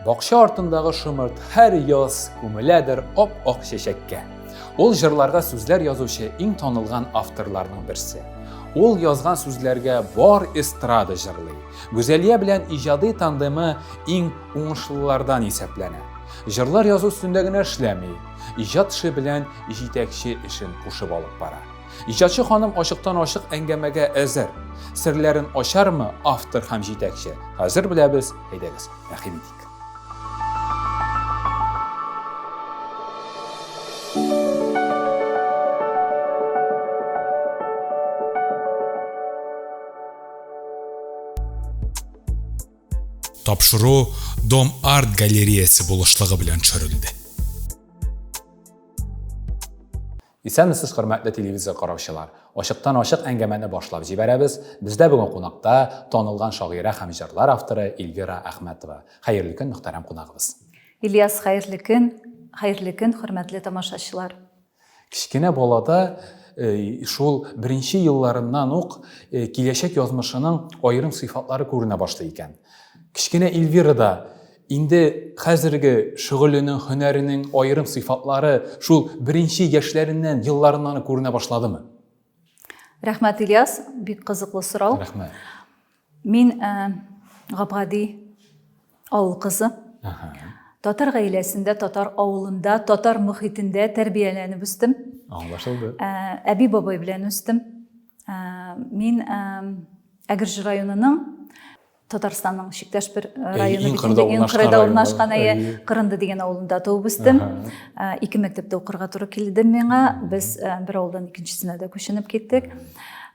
Бакча артындагы шомырт һәр яз күмеләдер ап-ак чәчәккә. Ул җырларга сүзләр язучы иң танылган авторларның берсе. Ул язган сүзләргә бар эстрада җырлый. Гүзәлия белән иҗади тандемы иң уңышлылардан исәпләнә. Җырлар язу өстендә генә эшләми, иҗат эше белән җитәкче эшен кушып алып бара. Иҗатчы ханым ачыктан-ачык әңгәмәгә әзер. Серләрен ачармы автор һәм җитәкче? Хәзер беләбез, әйдәгез, рәхим итик. Тапшыру Дом Арт галереясы булышлыгы белән төшерелде. Исәнмесез, хөрмәтле телевизор караучылар! Ачыктан-ачык әңгәмәне башлап җибәрәбез. Бездә бүген кунакта танылган шагыйрә һәм җырлар авторы Эльвира Әхмәтова. Хәерле көн, мөхтәрәм кунагыбыз! Ильяс, хәерле көн! Хәерле көн, хөрмәтле тамашачылар! Кечкенә балада шул беренче елларыннан ук киләчәк язмышының аерым сыйфатлары күренә башлый икән. Кечкенә Эльвирада Инде хәзерге шөгыленең, һөнәренең аерым сыйфатлары шул беренче яшьләреннән, елларыннан ук күренә башладымы? Рәхмәт, Ильяс, бик кызыклы сорау. Рәхмәт. Мин гап-гади авыл кызы. Татар гаиләсендә, татар авылында, татар мохитендә тәрбияләнеп үстем. Аңлашылды. Әби-бабай белән үстем. Мин Әгерҗе районының Татарстанның чиктәш бер э, районы иң кырда иң кырда урнашкан әйе, Кырынды дигән авылында туып үстем. Э, ике мәктәптә укырга туры килде миңа. Без э, бер авылдан икенчесенә дә күченеп киттек.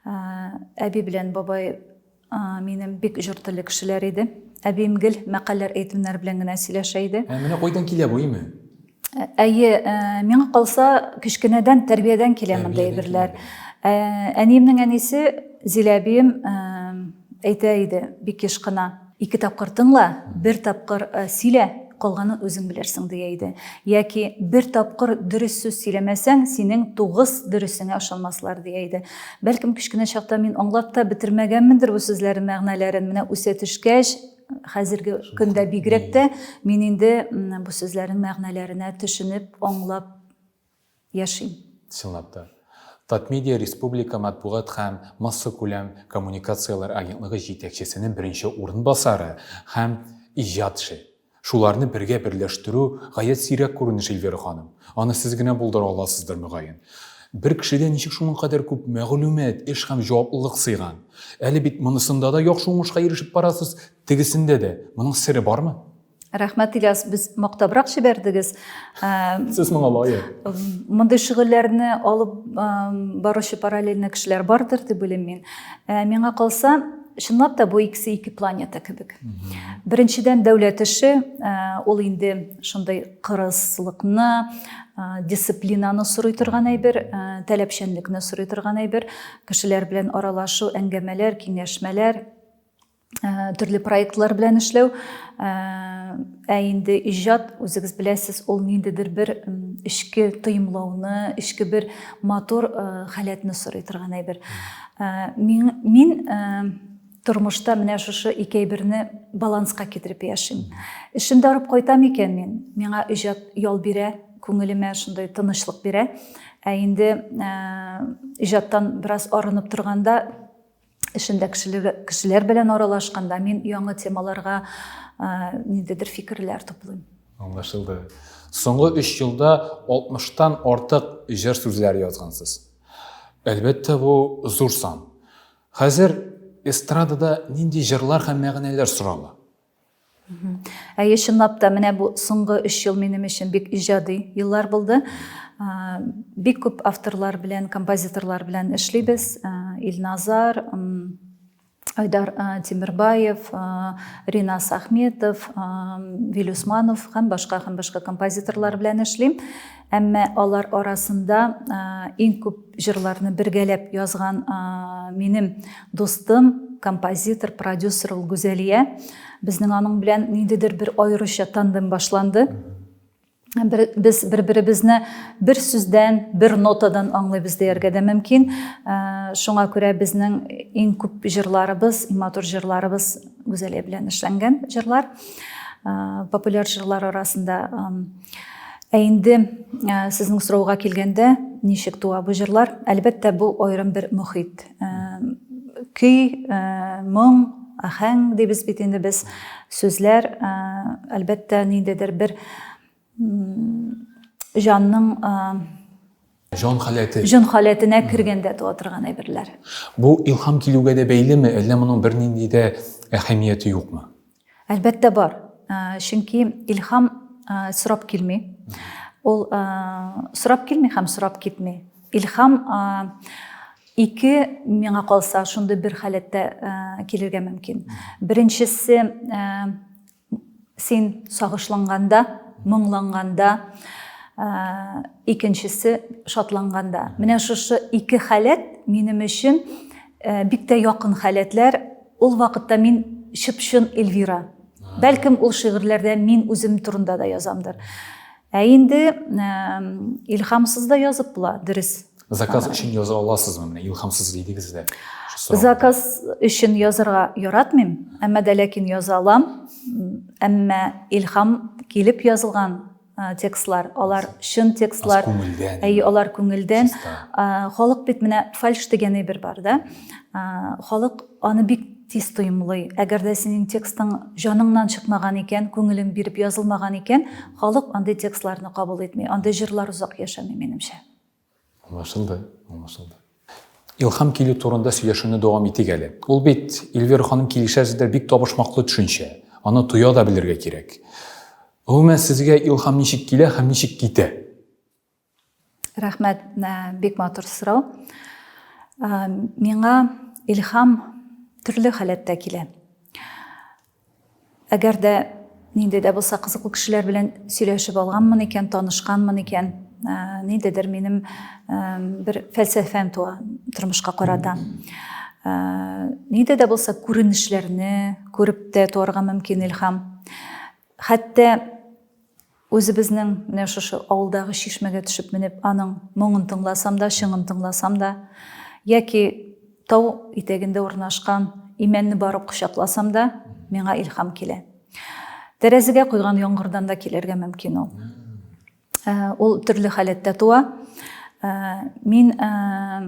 Әби белән бабай минем бик җор телле кешеләр иде. Әбием гел мәкальләр, әйтемнәр белән генә сөйләшә иде. Ә менә кайдан килә бу, име? Әйе, миңа калса, кечкенәдән тәрбиядән килә мондый әйберләр. Әниемнең әнисе Зилә әбием әйтә иде бик еш кына. Ике тапкыр тыңла, бер тапкыр сөйлә, калганын үзең белерсең, дия иде. Яки бер тапкыр дөрес сүз сөйләмәсәң, синең тугыз дөресеңә ышанмаслар, дия иде. Бәлкем, кечкенә чакта мин аңлап та бетермәгәнмендер бу сүзләрнең мәгънәләрен. Менә үсә төшкәч, Хәзерге көндә бигрәк тә мин инде бу сүзләрнең мәгънәләренә төшенеп, аңлап яшим. Чынлап та. Татмедиа республика матбугат һәм массакүләм коммуникацияләр агентлыгы җитәкчесенең беренче урынбасары һәм иҗатчы. Шуларны бергә берләштерү гаять сирәк күренеш, Эльвира ханым. Аны сез генә булдыра аласыздыр, мөгаен. Бер кешедә ничек шуның кадәр күп мәгълүмат, эш һәм җаваплылык сыйган? Әле бит монысында да яхшы уңышка ирешеп барасыз, тегесендә дә. Моның сере бармы? Рәхмәт, Ильяс, без мактабрак җибәрдегез. Сез моңа лаек. Мондый шөгыльләрне алып баручы параллельно кешеләр бардыр дип уйлыйм мин. Миңа калса, чынлап та бу икесе ике планета кебек. Беренчедән, дәүләт эше, ул инде шундый кырыслыкны, дисциплинаны сорый торган әйбер, таләпчәнлекне сорый торган әйбер. Кешеләр белән аралашу, әңгәмәләр, киңәшмәләр, төрле проектлар белән эшләү. Ә инде иҗат, үзегез беләсез, ул ниндидер бер эчке тоемлауны, эчке бер матур халәтне сорый торган әйбер. Мин, мин тормышта менә шушы ике әйберне баланска китереп яшим. Эшемдә арып кайтам икән мин, миңа иҗат ял бирә, күңелемә шундый тынычлык бирә. Ә инде иҗаттан бераз арынып торганда, эшемдә кешеләр, белән аралашканда мин яңа темаларга ниндидер фикерләр туплыйм. Аңлашылды. Соңгы өч елда 60-тан артык җыр сүзләре язгансыз. Әлбәттә, бу зур сан. Хәзер эстрадада нинди җырлар һәм мәгънәләр сорала? Әйе, чынлап та, менә бу соңгы өч ел минем өчен бик иҗади еллар булды. Бик күп авторлар белән, композиторлар белән эшлибез. Илназар, Айдар Тимербаев, Ринас Ахметов, Вил Усманов һәм башка һәм башка композиторлар белән эшлим. Әмма алар арасында иң күп җырларны бергәләп язган минем дустым, композитор, продюсер ул Гүзәлия. Безнең аның белән ниндидер бер аеруча тандем башланды. Бер, без бер-беребезне бер сүздән, бер нотадан аңлыйбыз дияргә дә мөмкин. Шуңа күрә безнең иң күп җырларыбыз, иң матур җырларыбыз Гүзәлия белән эшләнгән җырлар. Популяр җырлар арасында. Ә инде сезнең сорауга килгәндә, ничек туа бу җырлар? Әлбәттә, бу аерым бер мохит. Көй, моң, ахәң дибез бит инде без. Сүзләр, әлбәттә, ниндидер бер җанның Җан халәте. Җан халәтенә кергәндә туа торган әйберләр. Бу илһам килүгә дә бәйлеме, әллә моның бернинди дә әһәмияте юкмы? Әлбәттә бар. Чөнки илһам сорап килми. Ул сорап килми һәм сорап китми. Илһам ике, миңа калса, шундый бер халәттә килергә мөмкин. Беренчесе, Син сагышланганда, моңланганда, икенчесе шатланганда. Менә шушы ике халәт минем өчен бик тә якын халәтләр. Ул вакытта мин чып-чын Эльвира. Бәлкем ул шигырьләрдә мин үзем турында да язамдыр. Ә инде илһамсыз да язып була, дөрес. Заказ өчен яза аласызмы? Менә илһамсыз дидегез дә. Заказ өчен язырга яратмыйм, әмма дә ләкин яза алам. Әмма илһам килеп язылган текстлар, алар чын текстлар. Күңелдән. Әйе, алар күңелдән. Халык бит менә фальш дигән әйбер бар да. Халык аны бик тиз тоемлый. Әгәр дә синең текстың җаныңнан чыкмаган икән, күңелең биреп язылмаган икән, халык андый текстларны кабул итми. Андый җырлар озак яшәми, минемчә. Аңлашылды, аңлашылды. Илһам килү турында сөйләшүне дәвам итик әле. Ул бит, Эльвира ханым, килешәсездер, бик табышмаклы төшенчә. Аны тоя да белергә кирәк. Гомумән, сезгә илһам ничек килә һәм ничек китә? Рәхмәт, бик матур сорау. Миңа илһам төрле халәттә килә. Әгәр дә нинди дә булса кызыклы кешеләр белән сөйләшеп алганмын икән, танышканмын икән, ниндидер минем бер фәлсәфәм туа тормышка карата. Нинди дә булса күренешләрне күреп тә туарга мөмкин илһам. Хәтта Үзебезнең менә шушы авылдагы чишмәгә төшеп менеп, аның моңын тыңласам да, чыңын тыңласам да, яки тау итәгендә урнашкан имәнне барып кочакласам да, миңа илһам килә. Тәрәзәгә куйган яңгырдан да килергә мөмкин ул. Э, ул төрле халәттә туа. Э, мин э,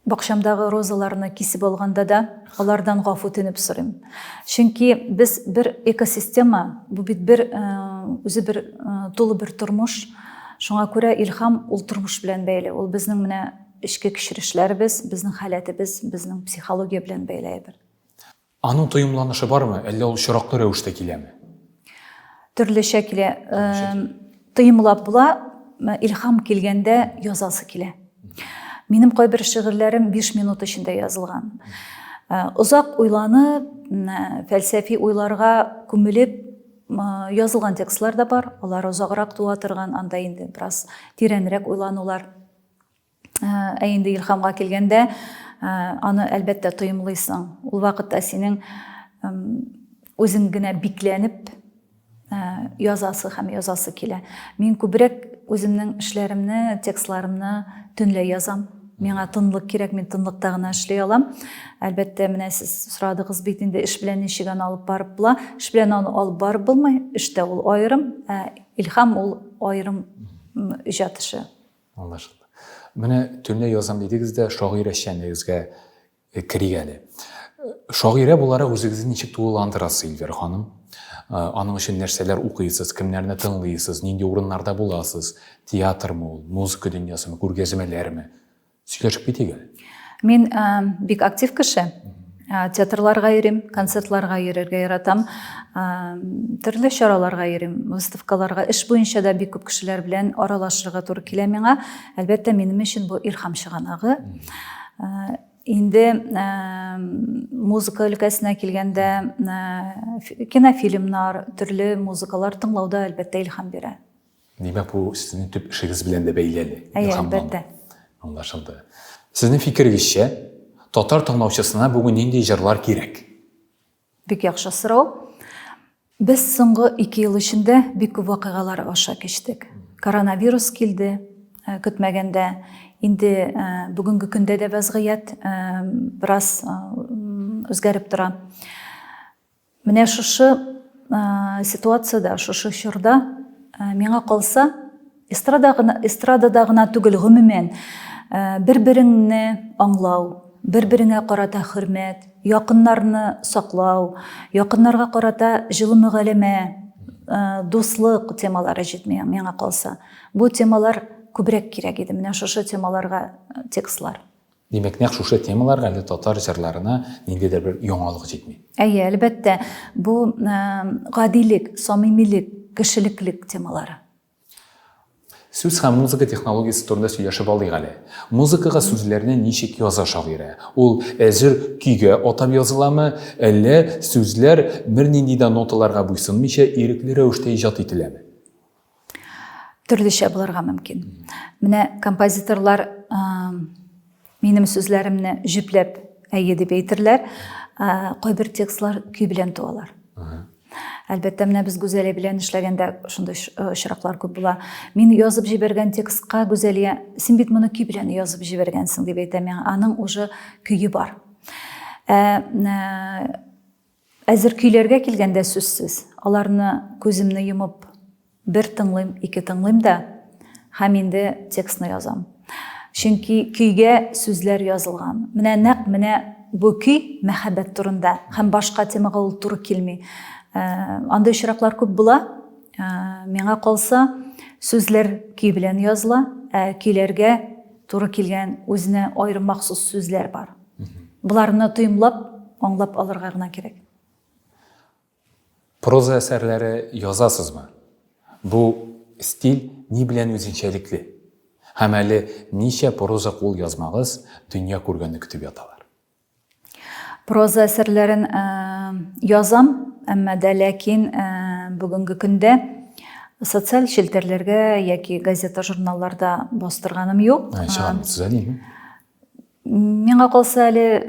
Бакчамдагы розаларны кисеп алганда да, алардан гафу үтенеп сорыйм. Чөнки без бер экосистема, бу бит бер үзе бер тулы бер тормыш. Шуңа күрә илһам ул тормыш белән бәйле. Ул безнең менә эчке кичерешләребез, безнең халәтебез, безнең психология белән бәйле әйбер. Аның тоемланышы бармы, әллә ул очраклы рәвештә киләме? Төрлечә килә. Тоемлап була, илһам килгәндә язасы килә. Минем кайбер шигырьләрем 5 минут эчендә язылган. Озак уйланып, фәлсәфи уйларга күмелеп язылган текстлар да бар. Алар озаграк туа торган, анда инде бераз тирәнрәк уйланулар. Ә инде илһамга килгәндә, аны әлбәттә тоемлыйсың. Ул вакытта синең үзең генә бикләнеп язасы һәм язасы килә. Мин күбрәк үземнең эшләремне, текстларымны төнлә язам. Миңа тынлык кирәк, мин тынлыкта гына эшли алам. Әлбәттә, менә сез сорадыгыз бит инде, эш белән ничек аны алып барып була. Эш белән аны алып барып булмый, эштә ул аерым, ә илһам ул аерым иҗат эше. Аңлашылды. Менә төнлә язам дидегез дә, шагыйрә эшчәнлегегезгә э, керик әле. Шагыйрә буларак үзегезне ничек тулыландырасыз, Эльвира ханым? Э, аның өчен нәрсәләр укыйсыз, кемнәрне тыңлыйсыз, нинди урыннарда буласыз? Театрмы ул, музыка дөньясымы, күргәзмәләрме? Сөйләшеп китик әле. Мин э, бик актив кеше. Э, театрларга йөрим, концертларга йөрергә яратам. Э, төрле чараларга йөрим, выставкаларга. Эш буенча да бик күп кешеләр белән аралашырга туры килә миңа. Әлбәттә, минем өчен бу илһам чыганагы. Инде музыка өлкәсенә килгәндә, кинофильмнар, төрле музыкалар тыңлау да әлбәттә илһам бирә. Димәк, бу сезнең төп эшегез белән дә бәйле әле. Әйе, әлбәттә. Аңлашылды. Сезнең фикерегезчә, татар тыңлаучысына бүген нинди җырлар кирәк? Бик яхшы сорау. Без соңгы 2 ел эчендә бик күп вакыйгалар аша кичтек. Коронавирус килде, э, көтмәгәндә. Инде э, бүгенге көндә дә вәзгыять э, бераз үзгәреп тора. Менә шушы ситуациядә, шушы чорда миңа калса, эстрада гына, эстрадада гына түгел, гомумән, бер-береңне аңлау, бер-береңә карата хөрмәт, якыннарны саклау, якыннарга карата җылы мөгаләмә, дуслык темалары җитми миңа калса. Бу темалар күбрәк кирәк иде, менә шушы темаларга текстлар. Димәк, нәкъ шушы темаларга әле татар җырларына ниндидер бер яңалык җитми. Әйе, әлбәттә, бу гадилек, самимилек, кешелеклек темалары. Сүз һәм музыка технологиясе турында сөйләшеп алыйк әле. Музыкага сүзләрне ничек яза шагыйрә? Ул әзер көйгә атап языламы, әллә сүзләр бернинди дә ноталарга буйсынмыйча ирекле рәвештә иҗат ителәме? Төрлечә булырга мөмкин. Менә композиторлар минем сүзләремне җөпләп әйе дип әйтерләр. Кайбер текстлар көй белән туалар. Әлбәттә, менә без Гүзәлия белән эшләгәндә шундый очраклар күп була. Мин язып җибәргән текстка Гүзәлия, син бит моны көй белән язып җибәргәнсең дип әйтә миңа. Аның уже көе бар. Ә Әзер көйләргә килгәндә сүзсез, аларны күземне йомып бер тыңлыйм, ике тыңлыйм да һәм инде текстны язам. Чөнки көйгә сүзләр язылган. Менә нәкъ менә бу көй мәхәббәт турында һәм башка темага ул туры килми. Андый очраклар күп була. Миңа калса, сүзләр көй белән языла, ә көйләргә туры килгән үзенә аерым махсус сүзләр бар. Боларны тоемлап, аңлап алырга гына кирәк. Проза әсәрләре язасызмы? Бу стиль ни белән үзенчәлекле? Һәм әле ничә проза кулъязмагыз дөнья күргәнне көтеп яталар? Проза әсәрләрен язам, әмма дә ләкин бүгенге көндә социаль челтәрләргә яки газета-журналларда бастырганым юк. Чыгармыйсыз әле инде? Миңа калса әле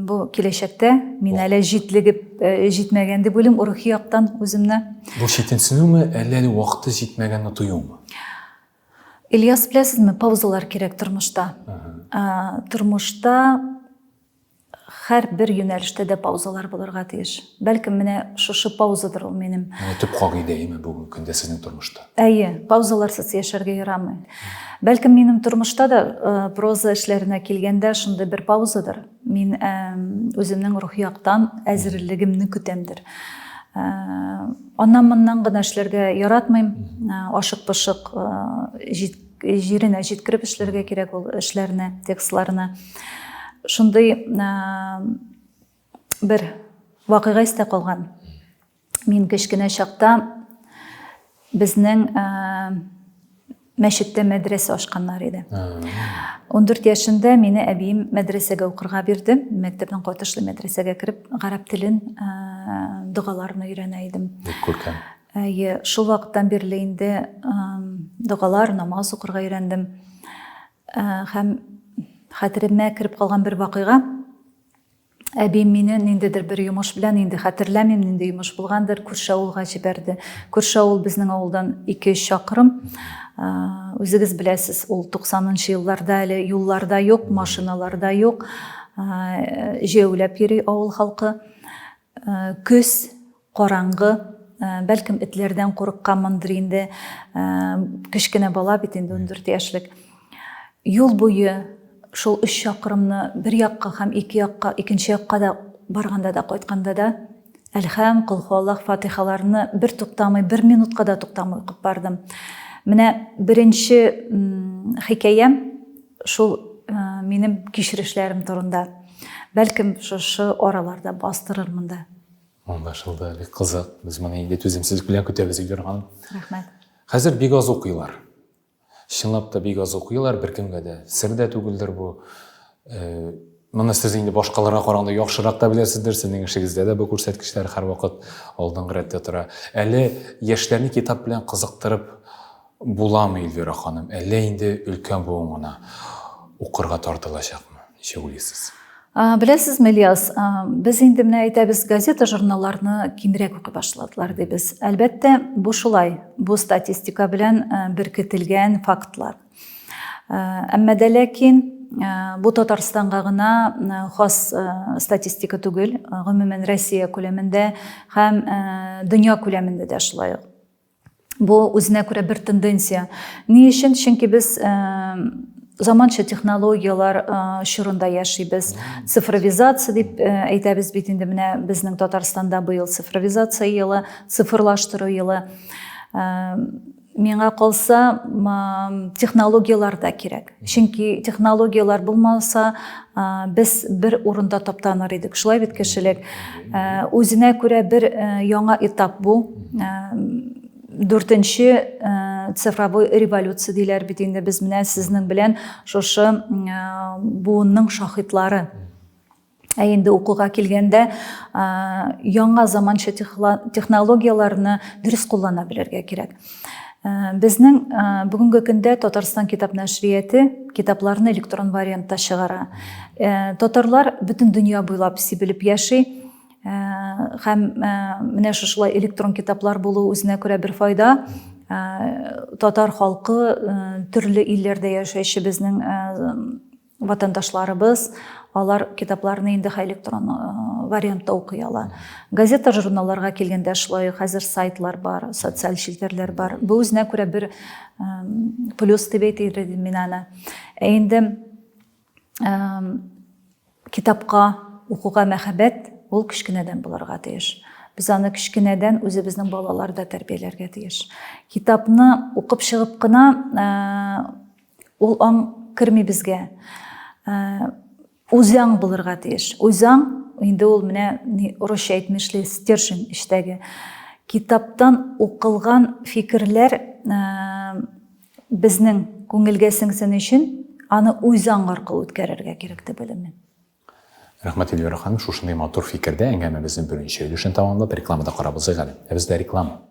бу киләчәктә мин әле җитлегеп җитмәгән дип уйлыйм рухи яктан үземне. Бу читенсенүме, әллә әле вакыты җитмәгәнне тоюмы? Ильяс, беләсезме, паузалар кирәк тормышта. Тормышта һәрбер юнәлештә дә паузалар булырга тиеш. Бәлкем, менә шушы паузадыр ул минем. Менә төп кагыйдәеме бүгенге көндә сезнең тормышта? Әйе, паузаларсыз яшәргә ярамый. Бәлкем, минем тормышта да проза эшләренә килгәндә шундый бер паузадыр. Мин үземнең рухи яктан әзерлегемне көтәмдер. Аннан-моннан гына эшләргә яратмыйм. Ашык-пошык җиренә җиткереп эшләргә кирәк ул эшләрне, текстларны. Шундый бер вакыйга истә калган. Мин кечкенә чакта безнең мәчеттә мәдрәсә ачканнар иде. 14 яшендә мине әбием мәдрәсәгә укырга бирде. Мәктәпнең кайтышлый мәдрәсәгә кереп, гарәп телен, догаларны өйрәнә идем. Бик күркәм. Әйе, шул вакыттан бирле инде догалар, намаз укырга өйрәндем. Һәм хәтеремә кереп калган бер вакыйга. Әбием мине ниндидер бер йомыш белән, инде хәтерләмим, нинди йомыш булгандыр, күрше авылга җибәрде. Күрше авыл безнең авылдан 2-3 чакрым. Үзегез беләсез, ул 90 елларда әле юллар да юк, машиналар да юк. Җәяүләп йөри авыл халкы. Көз, караңгы, бәлкем этләрдән курыкканмындыр инде. Кечкенә бала бит инде, 14 яшьлек. Юл буе шул өч чакрымны бер якка һәм ике якка, икенче якка да барганда да, кайтканда да Әлхәм, Колхуаллах, Фатихаларны бер туктамый, бер минутка да туктамый укып бардым. Менә беренче хикәям шул минем кичерешләрем турында. Бәлкем, шушы араларда бастырырмын да. Аңлашылды, бик кызык. Без моны инде түземсезлек белән көтәбез, Илвира ханым. Рәхмәт. Хәзер бик аз укыйлар. Чынлап та бик аз укыйлар, беркемгә дә сер дә түгелдер бу. Э, моны сез инде башкаларга караганда яхшырак та беләсездер, сезнең эшегездә дә бу күрсәткечләр һәрвакыт алдынгы рәттә тора. Әле яшьләрне китап белән кызыктырып буламы, Эльвира ханым? Әллә инде өлкән буын гына укырга тартылачакмы? Ничек уйлыйсыз? Беләсезме, Ильяс, без инде менә әйтәбез, газета, журналларны кимрәк укый башладылар дибез. Әлбәттә, бу шулай. Бу статистика белән беркетелгән фактлар. Әмма дә ләкин Бу Татарстанга гына хас статистика түгел, гомумән Россия күләмендә һәм дөнья күләмендә дә шулай ук. Бу үзенә күрә бер тенденция. Ни өчен? Чөнки без заманча технологияләр чорында яшибез. Цифровизация дип әйтәбез бит инде менә безнең Татарстанда быел цифровизация елы, цифрлаштыру елы. Миңа калса, технологияләр дә кирәк. Чөнки технологияләр булмаса, без бер урында таптаныр идек. Шулай бит кешелек. Үзенә күрә бер яңа этап бу. Дүртенче цифровой революция диләр бит инде без менә сезнең белән шушы буынның шаһитлары. Ә инде укуга килгәндә, яңа заманча технологияләрне дөрес куллана белергә кирәк. Безнең бүгенге көндә Татарстан китап нәшрияте китапларны электрон вариантта чыгара. Татарлар бөтен дөнья буйлап сибелеп яши. Һәм менә шушылай электрон китаплар булу үзенә күрә бер файда. Татар халкы төрле илләрдә яшәүче безнең Ватандашларыбыз, алар китапларны инде электрон вариантта укый ала. Газета, журналларга килгәндә шулай ук хәзер сайтлар бар, социаль челтәрләр бар. Бу үзенә күрә бер плюс дип әйтер идем мин аны. Ә инде китапка, укуга мәхәббәт ул кечкенәдән булырга тиеш. Без аны кечкенәдән үзебезнең балаларда тәрбияләргә тиеш. Китапны укып чыгып кына Ул аң керми безгә. Үзаң булырга тиеш. Үзаң, инде ул менә русча әйтмешли, стержень эчтәге. Китаптан укылган фикерләр безнең күңелгә сеңсен өчен аны үзаң аркылы үткәрергә кирәк дип уйлыйм мин. Рәхмәт, Эльвира ханым, шушындый матур фикердә әңгәмәбезнең беренче өлешен тәмамлап, рекламада карап узыйк әле. Ә бездә реклама.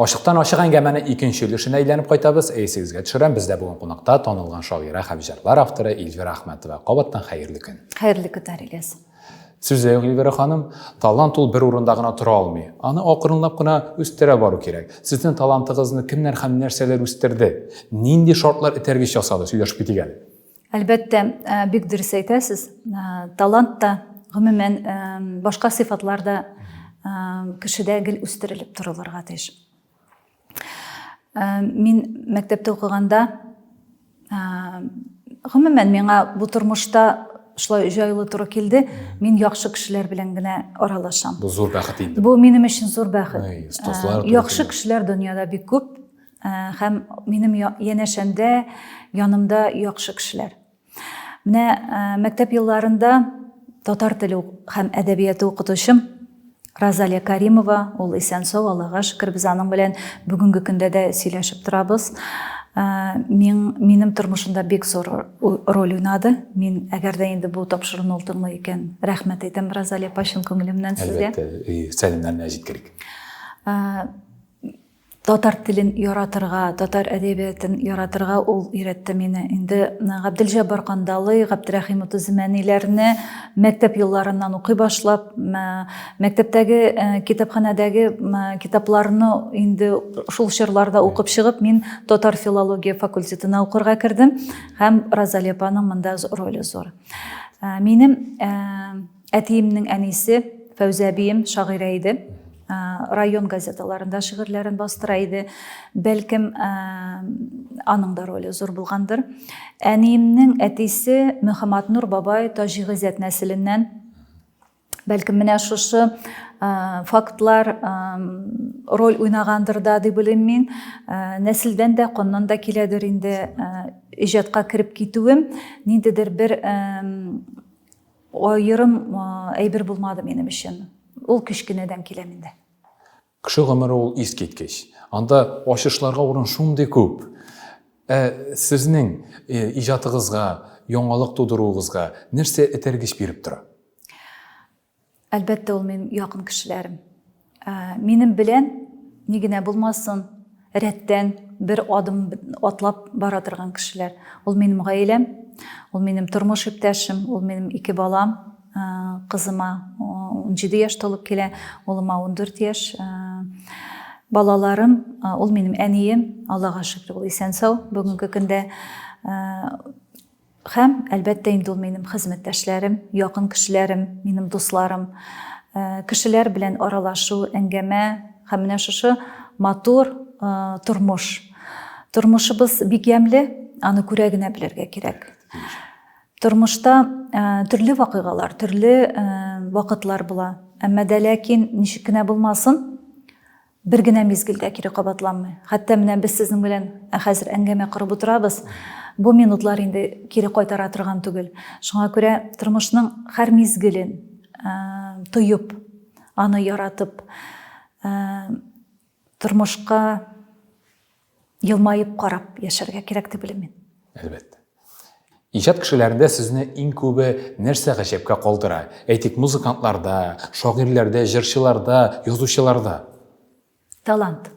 Ачыктан ачык әңгәмәне икенче өлешенә әйләнеп кайтабыз. Исегезгә төшерәм, бездә бүген кунакта танылган шагыйрә һәм җырлар авторы Эльвира Әхмәтова. Кабаттан хәерле көн. Хәерле көн, Ильяс. Сүз дә юк, Эльвира ханым, талант ул бер урында гына тора алмый. Аны акрынлап кына үстерә бару кирәк. Сезнең талантыгызны кемнәр һәм нәрсәләр үстерде? Нинди шартлар этәргеч ясады? Сөйләшеп китик әле. Әлбәттә, бик дөрес әйтәсез. Талант та, гомумән, башка сыйфатлар да кешедә гел үстерелеп торылырга тиеш. Мин мәктәптә укыганда, гомумән, миңа бу тормышта шулай җайлы туры килде. Мин яхшы кешеләр белән генә аралашам. Бу зур бәхет инде. Бу минем өчен зур бәхет. Остазлар. Яхшы кешеләр дөньяда бик күп. Һәм минем янәшәмдә, янымда яхшы кешеләр. Менә мәктәп елларында татар теле һәм әдәбияты укытучым Розалия Каримова, ул исән-сау, Аллага шөкер, без аның белән бүгенге көндә дә сөйләшеп торабыз. Мин, минем тормышымда бик зур роль уйнады. Мин, әгәр дә инде бу тапшыруны ул тыңлый икән, рәхмәт әйтәм, Розалия апа, чын күңелемнән сезгә. Әлбәттә, сәламнәрне җиткерик. Татар телен яратырга, татар әдәбиятын яратырга ул өйрәтте мине. Инде Габделҗаббар Кандалый, Габдерәхим Утызимәниләрне мәктәп елларыннан укый башлап, мәктәптәге китапханәдәге китапларны инде шул чорларда укып чыгып, мин татар филология факультетына укырга кердем һәм Розалия апаның монда роле зур. Минем Әтиемнең әнисе Фәүзә әбием шагыйрә иде. Район газеталарында шигырьләрен бастыра иде. Бәлкем, аның да роле зур булгандыр. Әниемнең әтисе Мөхәммәтнур бабай Таҗи Гыйззәт нәселеннән. Бәлкем, менә шушы фактлар роль уйнагандыр да дип уйлыйм мин. Нәселдән дә, каннан да киләдер инде иҗатка кереп китүем. Ниндидер бер Аерым әйбер булмады минем өчен. Ул кечкенәдән килә миндә. Кеше гомере ул искиткеч. Анда ачышларга урын шундый күп. Ә сезнең иҗатыгызга, яңалык тудыруыгызга нәрсә этәргеч биреп тора? Әлбәттә, ул минем якын кешеләрем. Минем белән ни генә булмасын, рәттән бер адым атлап бара торган кешеләр. Ул минем гаиләм, ул минем тормыш иптәшем, ул минем ике балам. Кызыма 17 яшь тулып килә, улыма 14 яшь. Балаларым, ул минем әнием, Аллага шөкер, ул исән-сау бүгенге көндә. Һәм, әлбәттә инде, ул минем хезмәттәшләрем, якын кешеләрем, минем дусларым. Кешеләр белән аралашу, әңгәмә һәм менә шушы матур тормыш. Тормышыбыз бик ямьле, аны күрә генә белергә кирәк. Тормышта төрле вакыйгалар, төрле вакытлар була. Әмма дә ләкин ничек кенә булмасын, бер генә мизгел дә кире кабатланмый. Хәтта менә без сезнең белән хәзер әңгәмә корып утырабыз, бу минутлар инде кире кайтара торган түгел. Шуңа күрә тормышның һәр мизгелен тоеп, аны яратып, тормышка елмаеп карап яшәргә кирәк дип уйлыйм мин. Әлбәттә. Иҗат кешеләрендә сезне иң күбе нәрсә гаҗәпкә калдыра? Әйтик, музыкантларда, шагыйрьләрдә, җырчыларда, язучыларда. Талант.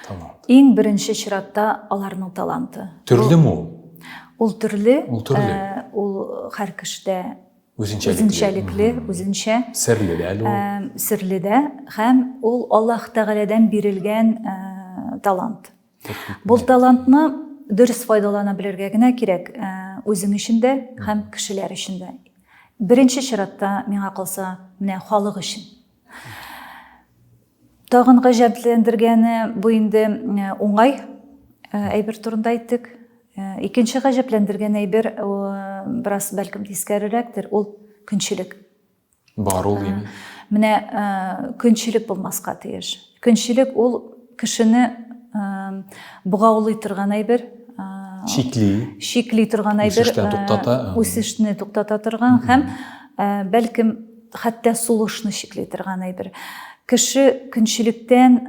Талант. Иң беренче чиратта аларның таланты. Төрлеме ул? Ул төрле. Ул төрле. Э, ул һәр кешедә Үзенчәлекле. Үзенчәлекле, үзенчә. Серле дә әле ул. Серле дә һәм ул Аллаһ Тәгаләдән бирелгән талант. Бу талантны дөрес файдалана белергә генә кирәк, үзең өчен дә һәм кешеләр өчен дә. Беренче чиратта, миңа калса, менә халык өчен. Тагын гаҗәпләндергәне бу инде уңай әйбер турында әйттек. Икенче гаҗәпләндергән әйбер бераз бәлкем тискәрерәктер, ул көнчелек. Бар ул димме? Менә көнчелек булмаска тиеш. Көнчелек ул кешене богаулый торган әйбер. Чикли. Чикли торган әйбер. Үсештән туктата. Үсешне туктата торган һәм бәлкем хәтта сулышны чикли торган әйбер. Кеше көнчелектән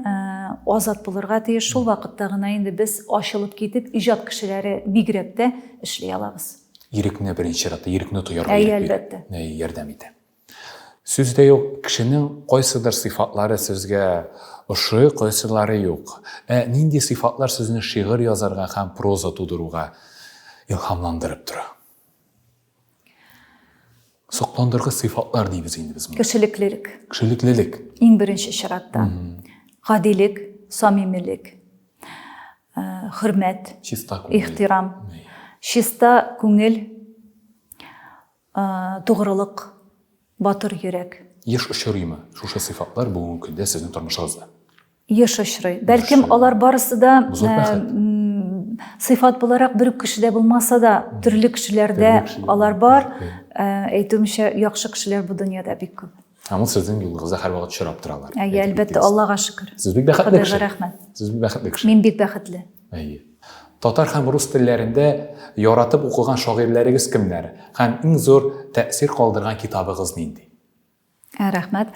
азат булырга тиеш, шул вакытта гына инде без ачылып китеп, иҗат кешеләре бигрәк тә эшли алабыз. Ирекне беренче чиратта, ирекне тоярга Әйе, әлбәттә. Ярдәм итә. Сүз дә юк, кешенең кайсыдыр сыйфатлары сезгә ошый, кайсылары юк. Ә нинди сыйфатлар сезне шигырь язарга һәм проза тудыруга илһамландырып тора? Сокландыргыч сыйфатлар дибез инде без моны. Кешелеклелек. Кешелеклелек. Иң беренче чиратта. Гадилек, самимилек, э, хөрмәт, чиста күңел, ихтирам, чиста күңел, э, тугрылык, батыр йөрәк. Еш очрыймы шушы сыйфатлар бүгенге көндә сезнең тормышыгызда? Еш очрый. Бәлкем алар барысы да сыйфат буларак бер үк кешедә булмаса да, төрле кешеләрдә алар бар. Әйтүемчә, яхшы кешеләр бу дөньяда бик күп. Һәм ул сезнең юлыгызда һәрвакыт очрап торалар. Әйе, әлбәттә, Аллага шөкер. Сез бик бәхетле кеше. Ходайга рәхмәт. Сез бик бәхетле кеше. Мин бик бәхетле. Әйе. Татар һәм рус телләрендә яратып укыган шагыйрьләрегез кемнәр? Һәм иң зур тәэсир калдырган китабыгыз нинди? Ә, рәхмәт.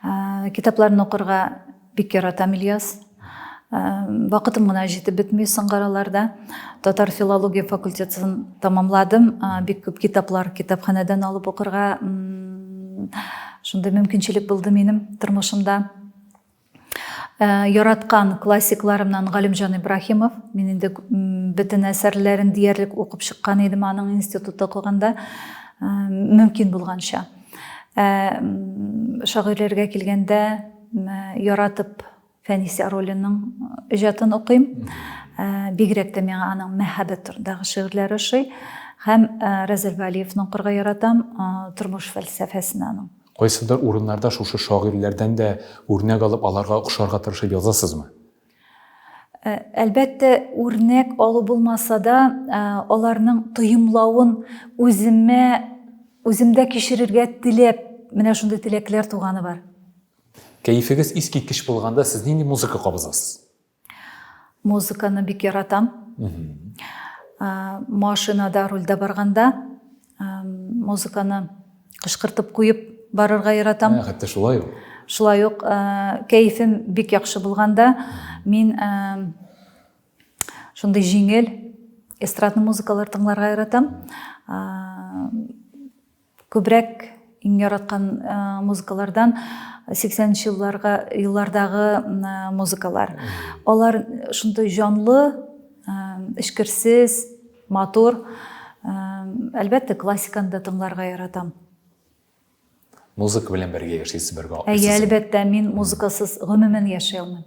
Ә, китапларны укырга бик яратам, Ильяс. Ә, вакытым гына җитеп бетми соңгы араларда. Татар филология факультетын тамамладым. Ә, бик күп китаплар китапханәдән алып укырга шундый мөмкинчелек булды минем тормышымда. Э, яраткан классикларымнан Галимҗан Ибраһимов. Мин инде бөтен әсәрләрен диярлек укып чыккан идем аның институтта укыганда, э, мөмкин булганча. Э, шагыйрьләргә килгәндә, яратып Фәнис Яруллинның иҗатын укыйм. Бигрәк тә миңа аның мәхәббәт турындагы шигырьләре ошый. Һәм Разил Вәлиевны укырга яратам, тормыш фәлсәфәсен аның. Кайсыдыр урыннарда шушы шагыйрьләрдән дә үрнәк алып, аларга охшарга тырышып язасызмы? Э, әлбәттә, үрнәк алу булмаса да, э, аларның тоемлавын үземә, үземдә кичерергә теләп, менә шундый теләкләр туганы бар. Кәефегез искиткеч булганда сез нинди музыка кабызасыз? Музыканы бик яратам. Машинада рульдә барганда музыканы кычкыртып куеп барырга яратам. Хәтта шулай ук. Шулай ук кәефем бик яхшы булганда мин шундый җиңел эстрадный музыкалар тыңларга яратам. Күбрәк иң яраткан музыкалардан 80 нче елларга еллардагы музыкалар. Алар шундый җанлы, эчкерсез, матур. Әлбәттә, классиканы да тыңларга яратам. Музыка белән бергә яшисез, бергә атлыйсыз. Әйе, әлбәттә, мин музыкасыз гомумән яши алмыйм.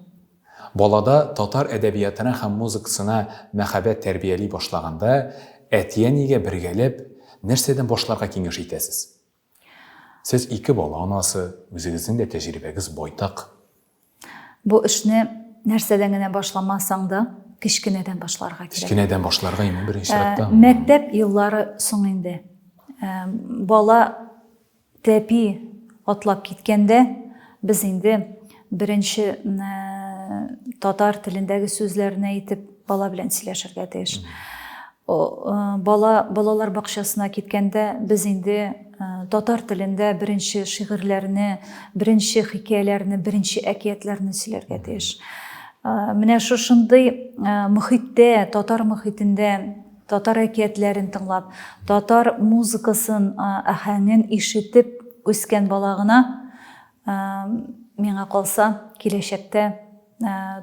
Балада татар әдәбиятына һәм музыкасына мәхәббәт тәрбияли башлаганда, әти-әнигә бергәләп нәрсәдән башларга киңәш итәсез? Сез ике бала анасы, үзегезнең дә тәҗрибәгез байтак. Бу эшне нәрсәдән генә башламасаң да, кечкенәдән башларга кирәк. Кечкенәдән башларга име беренче чиратта? Мәктәп еллары соң инде. Бала тәпи атлап киткәндә, без инде беренче татар телендәге сүзләрне әйтеп, бала белән сөйләшергә тиеш. Бала балалар бакчасына киткәндә, без инде татар телендә беренче шигырьләрне, беренче хикәяләрне, беренче әкиятләрне сөйләргә тиеш. Менә шушындый мохиттә, татар мохитендә татар әкиятләрен тыңлап, татар музыкасын, аһәңен ишетеп үскән бала гына, миңа калса, киләчәктә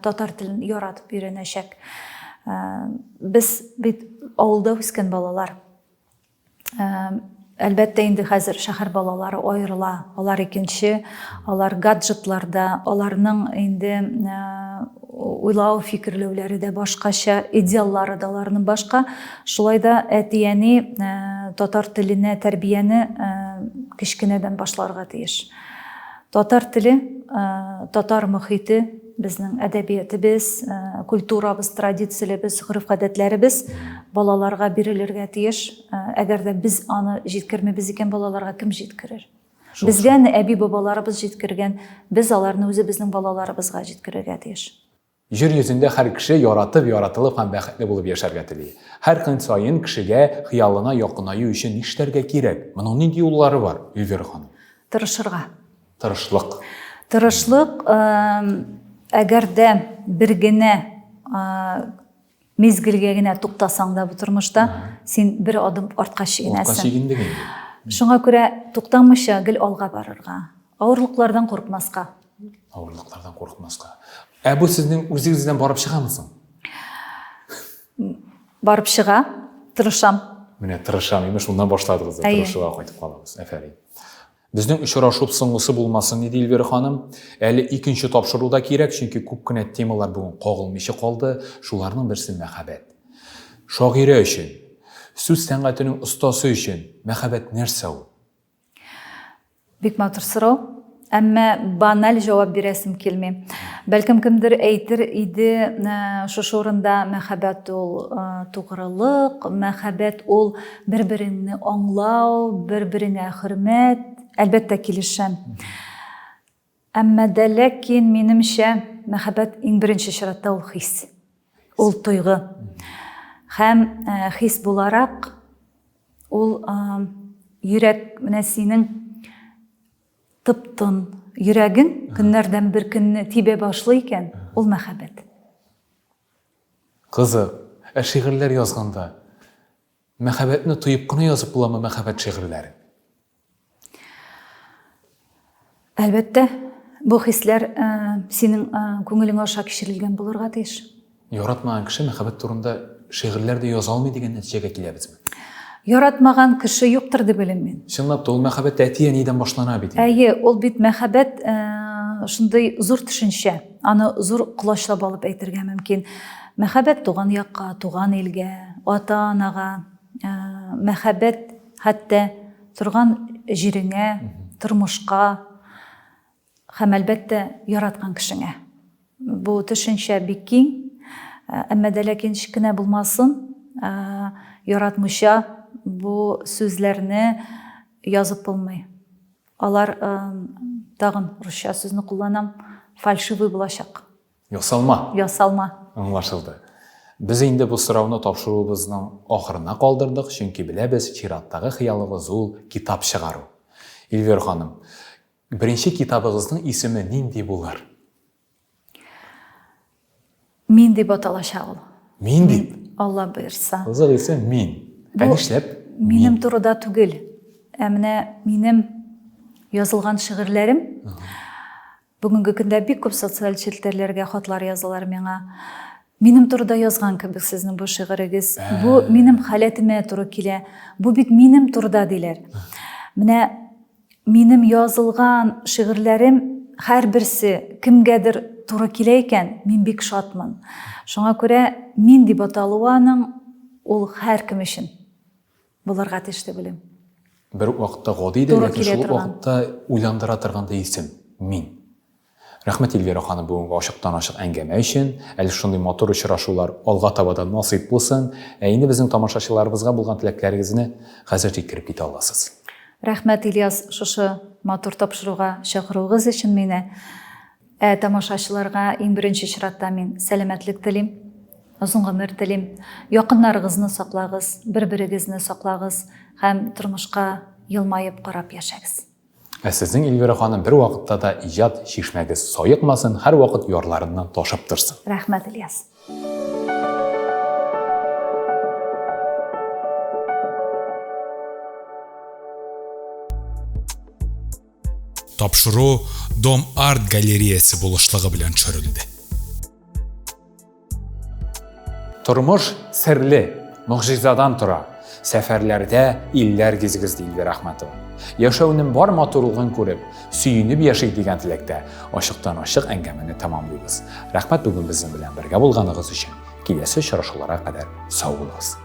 татар телен яратып өйрәнәчәк. Без бит авылда үскән балалар. Әлбәттә инде хәзер шәһәр балалары аерыла. Алар икенче, алар гаджетларда, аларның инде уйлау, фикерләүләре дә башкача, идеаллары да аларның башка. Шулай да әти-әни татар теленә тәрбияне кечкенәдән башларга тиеш. Татар теле, татар мохите, безнең әдәбиятебез, культурабыз, традицияләребез, гореф-гадәтләребез балаларга бирелергә тиеш. Әгәр дә без аны җиткермибез икән, балаларга кем җиткерер? Безгә аны әби-бабаларыбыз җиткергән, без аларны үзебезнең балаларыбызга җиткерергә тиеш. Җир йөзендә һәр кеше яратып, яратылып һәм бәхетле булып яшәргә тели. Һәр көн саен кешегә хыялына якынаю өчен нишләргә кирәк? Моның нинди юллары бар, Эльвира ханым? Тырышырга. Тырышлык. Тырышлык, әгәр дә бер генә мизгелгә генә туктасаң да бу тормышта, син бер адым артка чигенәсең. Артка чигендең инде. Шуңа күрә туктамыйча гел алга барырга. Авырлыклардан курыкмаска. Авырлыклардан курыкмаска. Ә бу сезнең үзегездән барып чыгамы соң? Барып чыга, тырышам. Менә тырышам, имеш, шуннан башладыгыз да, тырышуга кайтып калабыз. Әфәрин. Безнең очрашу соңгысы булмасын, диде Эльвира ханым. Әле икенче тапшыру да кирәк, чөнки күп кенә темалар бүген кагылмыйча калды. Шуларның берсе мәхәббәт. Шагыйрә өчен, сүз сәнгатенең остасы өчен мәхәббәт нәрсә ул? Бик матур сорау. Әмма баналь җавап бирәсем килми. Бәлкем кемдер әйтер иде, э, шушы урында мәхәббәт ул э, тугрылык, мәхәббәт ул бер-береңне аңлау, бер-береңә хөрмәт. Әлбәттә, килешәм. Әмма дә ләкин, минемчә, мәхәббәт иң беренче чиратта ул хис. Ул тойгы. Һәм э, хис буларак ул йөрәк менә синең тып-тын йөрәгең көннәрдән бер көнне тибә башлый икән, ул мәхәббәт. Кызык. Ә шигырьләр язганда мәхәббәтне тоеп кына язып буламы мәхәббәт шигырьләрен? Әлбәттә, бу хисләр синең күңелең аша кичерелгән булырга тиеш. Яратмаган кеше мәхәббәт турында шигырьләр дә яза алмый дигән нәтиҗәгә киләбезме? Яратмаган кеше юктыр дип уйлыйм мин. Чынлап та, ул мәхәббәт әти-әнидән башлана бит инде. Әйе, ул бит мәхәббәт шундый зур төшенчә. Аны зур колачлап алып әйтергә мөмкин. Мәхәббәт туган якка, туган илгә, ата-анага, мәхәббәт хәтта торган җиреңә, тормышка һәм, әлбәттә, яраткан кешеңә. Бу төшенчә бик киң, әмма дә ләкин ничек кенә булмасын, яратмыйча бу сүзләрне язып булмый. Алар, тагын русча сүзне кулланам, фальшивый булачак. Ясалма. Ясалма. Аңлашылды. Без инде бу сорауны тапшыруыбызның ахырына калдырдык, чөнки беләбез, чираттагы хыялыгыз ул китап чыгару. Эльвира ханым, беренче китабыгызның исеме нинди булыр? Мин дип аталачак ул. Мин дип? Алла боерса. Кызык исем, мин. Ә нишләп? Минем турыда түгел. Ә менә минем язылган шигырьләрем Бүгенге көндә бик күп социаль челтәрләргә хатлар язалар миңа. Минем турыда язган кебек сезнең бу шигырегез. Бу минем халәтемә туры килә. Бу бит минем турыда диләр. Менә Минем язылган шигырьләрем һәрберсе кемгәдер туры килә икән, мин бик шатмын. Шуңа күрә мин дип аталуы аның ул һәркем өчен булырга тиеш дип уйлыйм. Бер үк вакытта гади дә, ләкин шул ук вакытта уйландыра торган да исем, мин. Рәхмәт, Эльвира ханым, бүгенге ачыктан-ачык әңгәмә өчен. Әле шундый матур очрашулар алга таба да насыйп булсын. Ә инде безнең тамашачыларыбызга булган теләкләрегезне хәзер җиткереп китә аласыз. Рәхмәт, Ильяс, шушы матур тапшыруга чакыруыгыз өчен мине. Ә тамашачыларга иң беренче чиратта мин сәламәтлек телим, озын гомер телим. Якыннарыгызны саклагыз, бер-берегезне саклагыз һәм тормышка елмаеп карап яшәгез. Ә сезнең, Эльвира ханым, бервакытта да иҗат чишмәгез саекмасын, һәрвакыт ярларыннан ташып торсын. Рәхмәт, Ильяс. Тапшыру Дом Арт галереясе булышлыгы белән төшерелде. Тормыш серле, могҗизадан тора. Сәфәрләрдә илләр гизегез, ди Эльвира Әхмәтова. Яшәүнең бар матурлыгын күреп, сөенеп яшик дигән теләктә ачыктан-ачык әңгәмәне тәмамлыйбыз. Рәхмәт бүген безнең белән бергә булганыгыз өчен. Киләсе очрашуларга кадәр сау булыгыз.